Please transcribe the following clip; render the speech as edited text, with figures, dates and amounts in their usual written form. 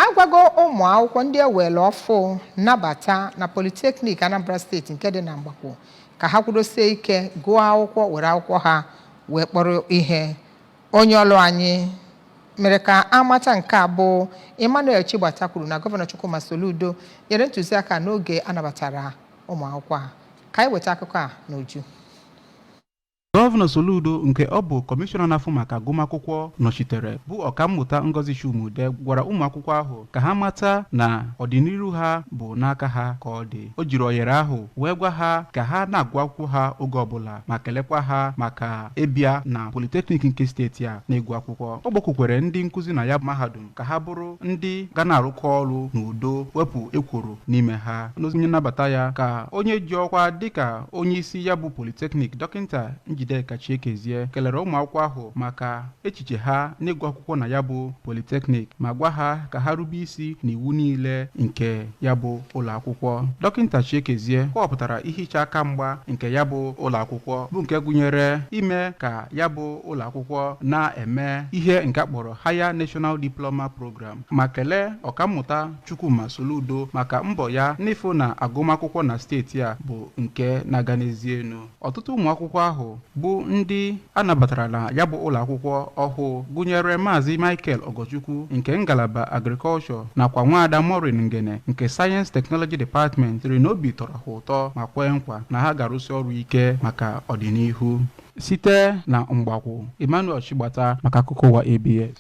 Agwago ụmụ akwụkwọ ndị ewere ọfụ nabata na Polytechnic Anambra Steeti nke dị na Mgbakwu ka ha kwudosie ike gụọ akwụkwọ, were akwụkwọ ha wee kpọrọ ihe. Onye ọlụ anyị mere ka amata nke a bụ Emmanuel Chigbata kwuru na Gọvanọ Chukwuma Soludo nyere ntụziaka n'oge a nabatara ụmụ akwụkwọ a. Ka anyị weta akụkọ a n'uju. Gọvanọ Soludo, nke ọ bụ kọmishọna na-afụ maka agụmakwụkwọ nọchitere, bụ Ọkammụta Ngozi Chuma-Udeh, gwara ụmụ akwụkwọ ahụ ka ha mata na ọdịnihu ha bụ n'aka ha ka ọ dị. O jiri ohere ahụ wee gwa ha ka ha na-agụ akwụkwọ ha oge ọbụla, ma kelekwa ha maka ịbịa na Politeknik nke steeti a na-ịgụ akwụkwọ. Ọ kpọkukwere ndị nkụzi na ya mahadum ka ha bụrụ ndị ga na-arụkọ ọrụ n'udo, wepụ ekworo n'ime ha. N'ozi nnabata ya ka onye ji ọkwa dịka onye isi ya bụ Politeknik, Dọkịnta Njideka Chiekezie, kelere ụmụ akwụkwọ ahụ maka echiche ha n'ịgụ akwụkwọ na ya bụ Politeknik, ma gwa ha ka ha rube isi n'iwu niile nke ya bụ ụlọ akwụkwọ. Dọkịnta Chiekezie kọwapụtara ihe iche aka mgba nke ya bụ ụlọ akwụkwọ, bụ nke gụnyere ime ka ya bụ ụlọ akwụkwọ na-eme ihe nke a kpọrọ Higher National Diploma Program, ma kelee Ọkammụta Chukwuma Soludo maka mbọ ya n'ịfụ na agụmakwụkwọ na steeti a bụ nke na-aga n'ezi enu. Ọtụtụ ụmụ akwụkwọ ahụ bụ ndị a nabatara na ya bụ ụlọ akwụkwọ ọhụụ gụnyere Maazị Michael Ogochukwu nke ngalaba Agriculture nakwa Nwaada Maureen Ngene nke Science Technology Department sịrị na obi tọrọ ha ụtọ ma kwee nkwa na ha ga-arụsi ọrụ ike maka ọdịnihu. Site na Mgbakwu, Emmanuel Chigbata maka akụkọ ụwa ABS.